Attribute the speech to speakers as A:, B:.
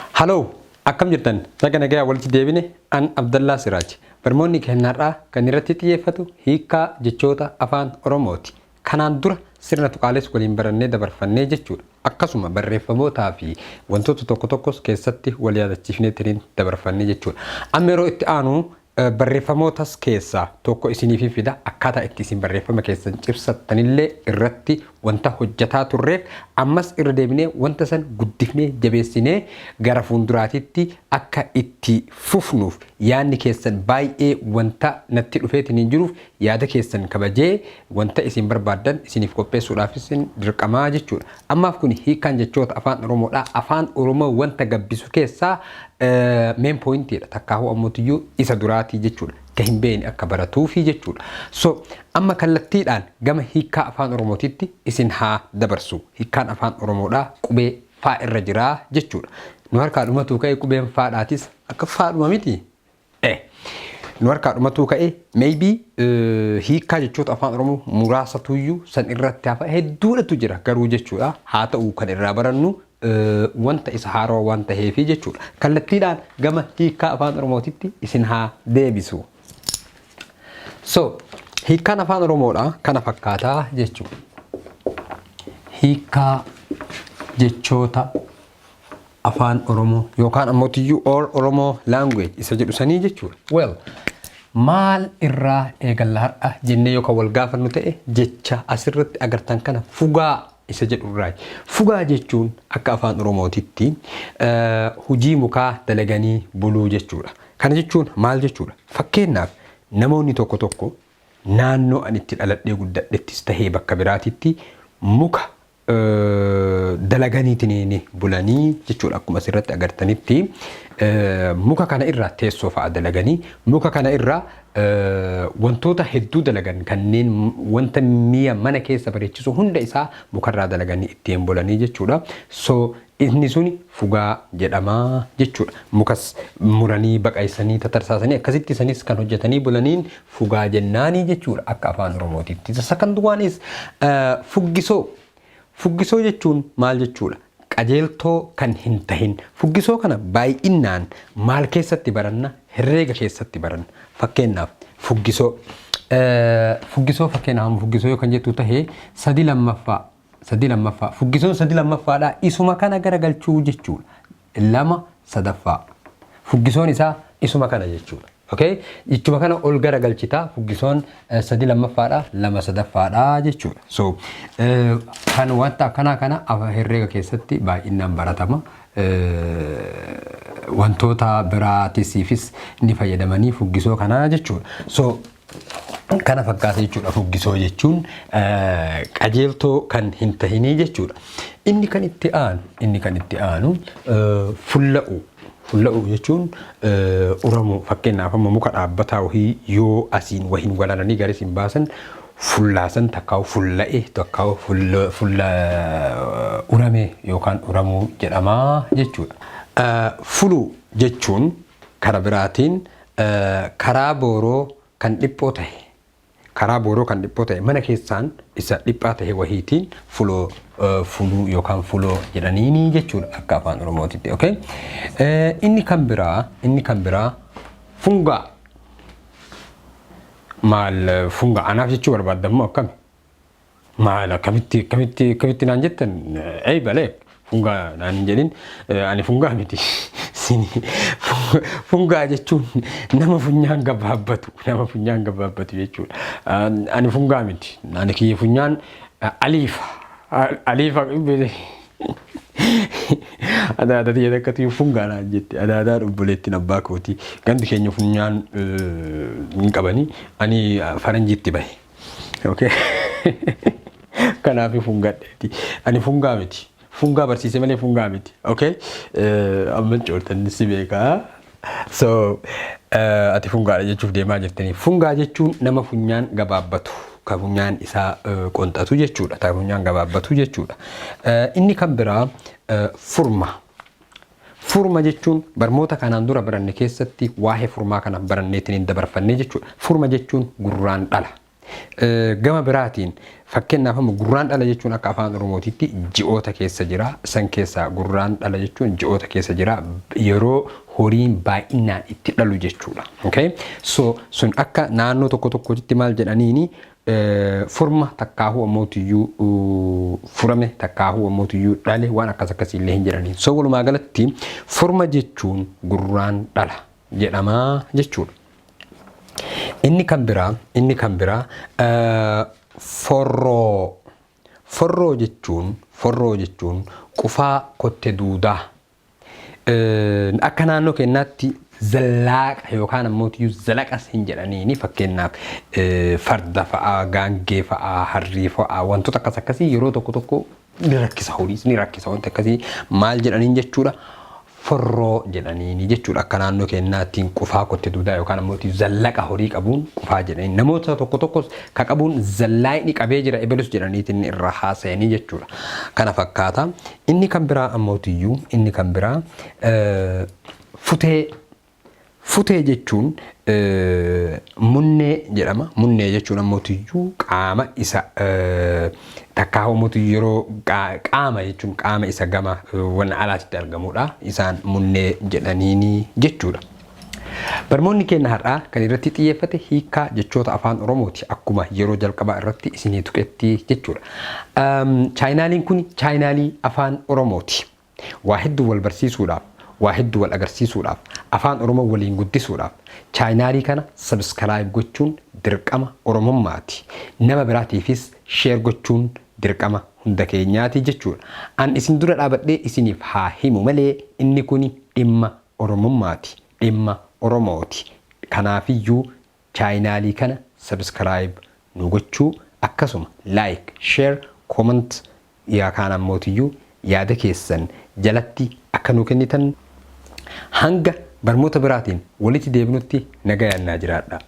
A: Haloo, akkam jirtan? Naga nagayaa walitti deebine. An Abdallaa Siraaj. Barmoonni keenyarraa kan irratti xiyyeeffatu hiikkaa jechoota Afaan Oromooti. Kanaan dura sirna tuqaalees waliin barannee dabarfannee jechuudha. Akkasuma barreeffamootaa fi wantoota tokko tokkos keessatti wal yaadachiifneetiniin dabarfannee jechuudha. Amma yeroo itti aanu barreeffamootas keessaa tokko isiniif fida. Akkaataa itti isin barreeffama keessan cibsattanillee irratti wanta hojjataa turreef, ammas irra deebinee wanta san guddifnee jabeessinee gara fuulduraatitti akka itti fufnuuf, yaadni keessan baay'ee wanta natti dhufeetiin hin jiruuf, yaada keessan kabajee wanta isin barbaaddan isiniif qopheessuudhaafis dirqamaa jechuudha. Ammaaf kun hiikkaan jechoota Afaan Oromoodha. Afaan Oromoo wanta gabbisu keessaa main pointiidha. Takkaahuu ammotiyyuu isa duraatii jechuudha. Ka hin beekne akka baratuufi jechuudha. So amma kallattiidhaan gama hiikkaa Afaan Oromootitti isin haa dabarsu. Hiikkaan Afaan Oromoodhaa qubee faa irra jiraa jechuudha. Nu harkaa dhumatuu ka'e qubeen faadhaatis akka faadhuma miti. Nu harkaa dhumatuu ka'e. Maybe hiikkaa jechoota Afaan Oromoo muraasatuyyuu san irratti hafa, hedduudhatu jira garuu jechuudha. Haa ta'u, kan irraa barannu wanta isa haarawaa waan ta'eefi jechuudha. Kallattiidhaan gama hiikkaa Afaan Oromootitti isin haa deebisu. So hiikkaan Afaan Oromoodha kana fakkaataa jechuudha. Hiikkaa jechoota Afaan Oromoo yookaan ammoo tiyyuu all Oromoo language isa jedhu sanii jechuudha. Well, maal irraa eegalla har'a jennee yookaan wal gaafannu ta'e, jecha asirratti agartan kana, fugaa isa jedhu irraa. Fugaa jechuun akka Afaan Oromootitti hojii mukaa dalaganii buluu jechuudha. Kana jechuun maal jechuudha? Fakkeenyaaf, namoonni tokko tokko naannoo ani itti dhaladhee guddadhettis tahee bakka biraatitti muka dalaganiitiin bulanii jechuudha. Akkuma asirratti agartanitti muka kana irraa teessoo fa'a dalaganii, muka kana irraa wantoota hedduu dalagan, kanneen wanta mi'a mana keessa bareechisu hunda isaa mukarraa dalaganii ittiin bulanii jechuudha. So inni suni fugaa jedhama jechuudha. Mukas muranii, baqaysanii, tatarsaasanii akkasitti sanis kan hojjetanii bulaniin fugaa jennaanii jechuudha akka Afaan Oromootitti. The second one is fuggisoo. Fuggisoo jechuun maal jechuudha? Qajeeltoo kan hin tahin. Fuggisoo kana baay'inaan maal keessatti baranna? Herreega keessatti baranna. Fakkeenyaaf fuggisoo. Fuggisoo, fakkeenyaaf fuggisoo yoo kan jettu tahee, sadi lammaffaa, sadi lammaffaa, fuggisoon sadi lammaffaadha, isuma kana garagalchuu jechuudha. Lama sadaffaa. Fuggisoon isaa isuma kana jechuudha. Okay? Jechuma kana ol garagalchitaa, fuggisoon sadi lammaffaadha, lama sadaffaadha jechuudha. So kan wanta akkanaa kana herreega keessatti baay'inaan baratama. Wantoota biraatisiifis ni fayyadamanii fuggisoo kanaa jechuudha. So kana fakkaata jechuudha, fuggisoo jechuun qajeeltoo kan hin tahinii jechuudha. Inni kan itti aanu fulla'u. Fulla'u jechuun uramuu. Fakkeenyaaf, amma muka dhaabbataa wahii yoo asiin wahiin waraananii garis hin baasan, fullaasan, takkaa'u fulla'e, takkaa'u fulla urame yookaan uramuu jedhamaa jechuudha. Fuluu jechuun karaa biraatiin karaa booroo kan dhiphoo ta'e, karaa booroo kan dhiphoo ta'e, mana keessaan isa dhiphaa ta'e wahiitiin fuloo, fuluu yookaan fuloo jedhaniini jechuudha akka Afaan Oromootitti. Okay? Inni kan biraa fungaa. Maal fungaa anaaf jechuu barbaadda immoo akkami? Maal akkamitti naan jettan? Ei balee, fungaa naan hin jedhin, ani fungaa miti. Fungaa jechuun nama funyaan gabaabbatu, nama funyaan gabaabbatu jechuudha. Ani fungaa miti. Ani kiyya funyaan aliifa. Aliifa. Adaadaa tiyya takkatu fungaa naan jette. Adaadaan obboleettiin abbaa kooti. Gandi keenya funyaan hin qabanii. Ani faranjiitti bahe. Okay. Kanaaf fungadheeti. Ani fungaa miti. Fungaa barsiise malee fungaa miti. Okay. Amma coortanni si beekaa. So ati fungaadha jechuuf deemaa jirtanii. Fungaa jechuun nama funyaan gabaabbatu. Ka funyaan isaa qonxatu jechuudha. Ka funyaan gabaabbatu jechuudha. Inni kan biraa furma. Furma jechuun barmoota kanaan dura baranne keessatti waa'ee furmaa kana baranneetiin hin dabarfanne jechuudha. Furma jechuun gurraan dhala. Gama biraatiin fakkeenyaaf amma gurraan dhala jechuun akka afaan Oromootitti ji'oota keessa jira. San keessaa gurraan dhala jechuun ji'oota keessa jira. Yeroo horiin baay'inaan itti dhalu jechuudha. Okay? So sun akka naannoo tokko tokkotti maal jedhaniini furma takkaahuu ammootiyyuu furame takkaahuu ammootiyyuu dhale waan akkas akkasii illee hin jedhaniin. So walumaa galatti furma jechuun gurraan dhala jedhamaa jechuudha. Inni kan biraa forroo. Forroo jechuun qufaa kotte duudaa. Akka naannoo keenyaatti zallaaqa yookaan ammoo zalaqas hin jedhaniini. Fakkeenyaaf farda fa'aa, gaangee fa'aa, harrii fa'aa, wantoota akkas akkasii yeroo tokko tokko ni rakkisa, horiis ni rakkisa. Wanti akkasii maal jedhaniin jechuudha? Forroo jedhaniini jechuudha. Akka naannoo keenyaattiin qufaa kotte duudaa yookaan ammoo zallaqa horii qabuun qufaa jedhanii, namoota tokko tokkos ka qabuun zallaayni qabee jira ebalus jedhaniitiin irraa haasa'anii jechuudha. Kana fakkaata. Inni kan biraa ammootiyyuu inni kan biraa futee. Futee jechuun munnee jedhama. Munnee jechuun ammootiyyuu qaama isa takkaa ammootiyyuu yeroo qaama jechuun qaama isa gama wanna alaatitti argamudha. Isaan munnee jedhaniini jechuudha. Barnoonni keenya har'aa kan irratti xiyyeeffate hiikaa jechoota afaan Oromooti, akkuma yeroo jalqabaa irratti isinii tuqetti jechuudha. Chaayinaaliin kun chaayinaalii afaan Oromooti. Waa hedduu wal barsiisuudhaaf, waa hedduu wal agarsiisuudhaaf, afaan Oromoo waliin guddisuudhaaf chaayinaalii kana subscribe gochuun dirqama Oromummaati. Nama biraatiifis share gochuun dirqama hunda keenyaati jechuudha. An isin dura dhaabadhee isiniif haa himu malee inni kuni dhimma Oromummaati, dhimma Oromooti. Kanaafiyyuu chaayinaalii kana subscribe nu gochuu, akkasuma like, share, comment yookaan ammootiyyuu yaada keessan jalatti akka nu kennitan, hanga barnoota biraatiin walitti deebinutti nagayaan naa jiraadha.